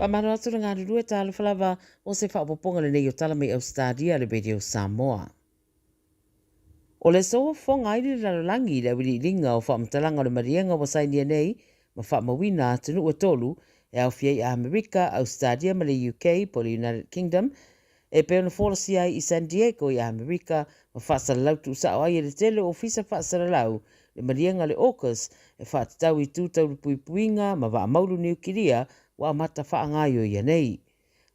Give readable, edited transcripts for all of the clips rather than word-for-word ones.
Faamalo atu le galulue talofa lava o se faaopoopoga lenei o Tala Mai Ausetalia a le Radio Samoa. O le aso ua fofoga ai le lalolagi i le auiliiliga o faamatalaga o le maliega ua sainia nei ma faamauina atunuu e tolu e aofia ai Amerika, Ausetalia ma le UK po o le United Kingdom e pei ona folasia ai i San Diego i Amerika ma faasalalau tuusao ai e le tele o ofisa faasalalau le maliega o le AUKUS e faatatau i itu tau le puipuiga ma vaamaulu niukilia ua amata faagaoioia nei.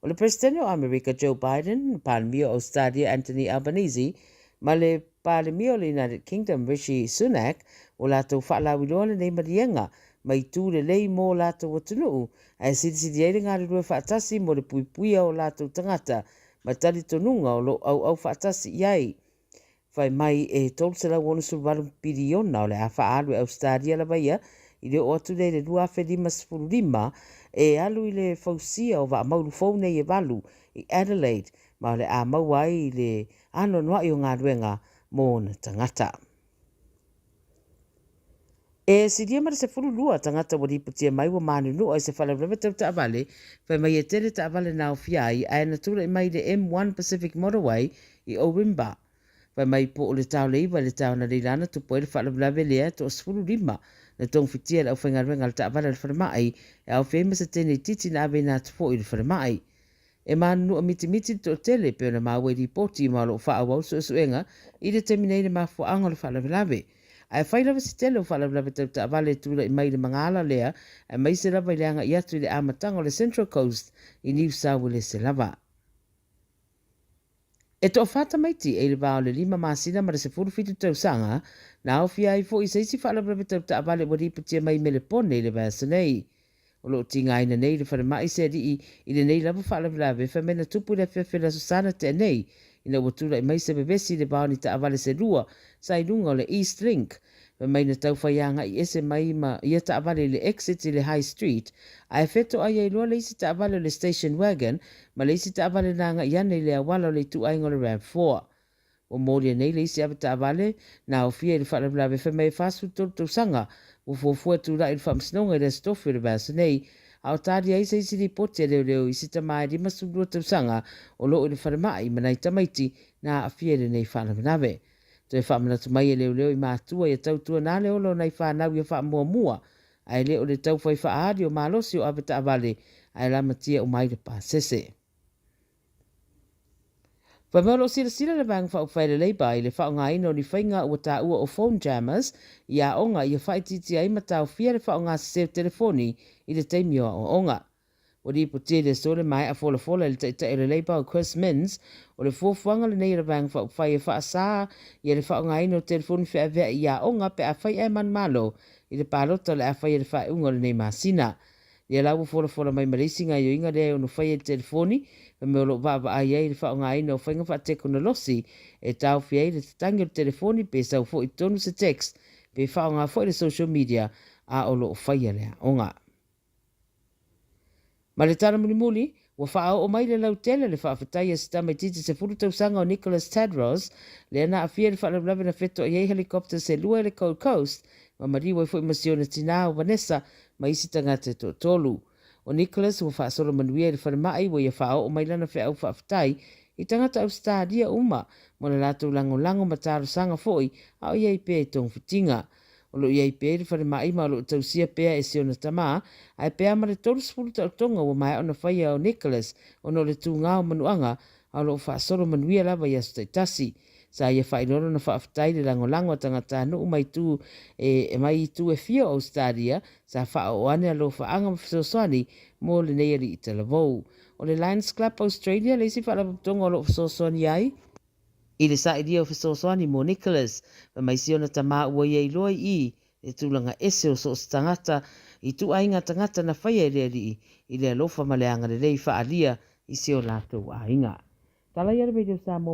O le Peresetene o Amerika Joe Biden, Palemia o Ausetalia Anthony Albanese ma le Palemia o le United Kingdom Rishi Sunak ua latou faalauiloa lenei maliega ma itu lelei mo latou atunuu ae silisili ai le galulue faatasi mo le puipuia o latou tagata ma talitonuga o lo o auau faatasi i ai. Fai mai e 368 piliona o le a faaalu e Ausetalia lava ia i le oo atu lea i le 2055 e alu i le fausia o vaamaulu fou nei e valu i Adelaide ma o le a maua ai le anoanoai o galuega mo ona tagata. E silia ma le 12 tagata ua lipotia mai ua manunua i se faalavelave tau taavale, fai mai e tele taavale na aofia ai ae na tulai mai i le M1 Pacific Motorway i Ourimbah. Fai mai po o le tao le iva i le tao na leila na tupu ai le faalavelave lea e toa 15 na togafitia e le aufaigaluega a le taavale a le falemai e aofia ai ma se teine itiiti na aveina atu foi i le falemai. E manunua mitimiti le toatele, e pei ona maua i lipoti ma o lo o faaauau suesuega i le taimi nei i le mafuaaga o le faalavelave. Ae fai lava se tele o faalavelave tau taavale e tulai mai i le magaala lea, aemaise lava i le agai atu i le amataga o le Central Coast i Niu Sauelese lava. E toafa tamaiti e i le va o le 5 masina ma le 17 tausaga, na aofia ai foi i se isi faalavelave tau taavale ua lipotia mai i Melepone i le vaiaso nei. O lo o tigaina nei le falemai se alii i lenei lava faalavelave fai mai na tupu i le afiafi o le Aso Sa na tea nei ina ua tulai mai se vevesi i le va o ni taavale se lua sa i luga o le East Link. Fai mai na tau fai agai ese mai ma ia taavale i le exit i le High Street ae fetoai ai loa le isi taavale o le station wagon ma le isi taavale na agai ane i le auala o le ituaiga o le Rav4. Ua molia nei le isi avetaavale na aofia i le faalavelave fai mai e 43 tausaga ua fuafua e tulai i le faamasinoga i le Aso Tofi o le vaiaso nei, a o talia ai se isi lipoti a leoleo i se tama e 52 tausaga o lo o i le falemai ma nai tamaiti na aafia i lenei faalavelave. Toe faamanatu mai e leoleo i matua ia tautuana le ola o nai fanau ia faamuamua ae le o le tau fai faaali o malosi o avetaavale ae lamatia uma ai le pasese. Fai mai o lo o silasila le Vaega Faaupufai a le Labour i le faaaogaina o ni faiga ua taua o phone jammers i aoga ia faaitiitia ai ma taofia le faaaoga sese o telefoni i le taimi o aoaoga. Ua lipotia i le aso le maea folafola e le Taitai o le Labour o Chris Minns o le fuafuaga lenei a le Vaega Faaupufai e faasā ia le faaaogaina o telefoni feaveai i aoga pe afai ae manumalo i le palota o le a faia i le faaiuga o lenei masina. Ia la ua folafola mai ma le isi gaoioiga lea e ono faia i le telefoni, fai mai o lo o vaavaai ai i le faaaogaina o faiga faatekonolosi e taofi ai le tatagi o le telefoni pe sau foi i totonu se text pe faaaoga foi le social media a o lo o faia le aoga. Ma le tala mulimuli, ua faaoo mai le lautele le faafetai a se tamaitiiti 10 tausaga o Nicholas Tadros, lea na aafia i le faalavelave na fetoai ai helicopter se lua i le Gold Coast ma maliu ai foi ma si ona tinā o Vanessa ma isi tagata e toatolu. O Nicholas ua faasolo manuia i le falemai ua ia faaoo mai lana feau faafetai i tagata Ausetalia uma mo le latou lagolago ma talosaga foi a o i ai pea i togafitiga. O lo o i ai pea i le falemai ma o lo o tausia pea e si ona tama, ae pe a ma le 30 taotoga ua maea ona faia o Nicholas ona o le tugā o manuaga a o lo o faasolo manuia lava i aso taitasi. Sa ia faailoa lona faafetai i le lagolago a tagatanuu mai itu e mai itu e fia o Ausetalia sa faaoo ane alofaaga ma fesoasoani mo lenei alii talavou. O le Lions Club Australia le isi faalapotopotoga o lo o fesoasoani ai i le sailia o fesoasoani mo Nicholas. Fai mai si ona tama ua ia iloa i i le tulaga ese o so o se tagata i ituaiga tagata na faia e le alii i le alofa ma le agalelei faaalia i si o latou aiga. Tala ia le Radio Samoa.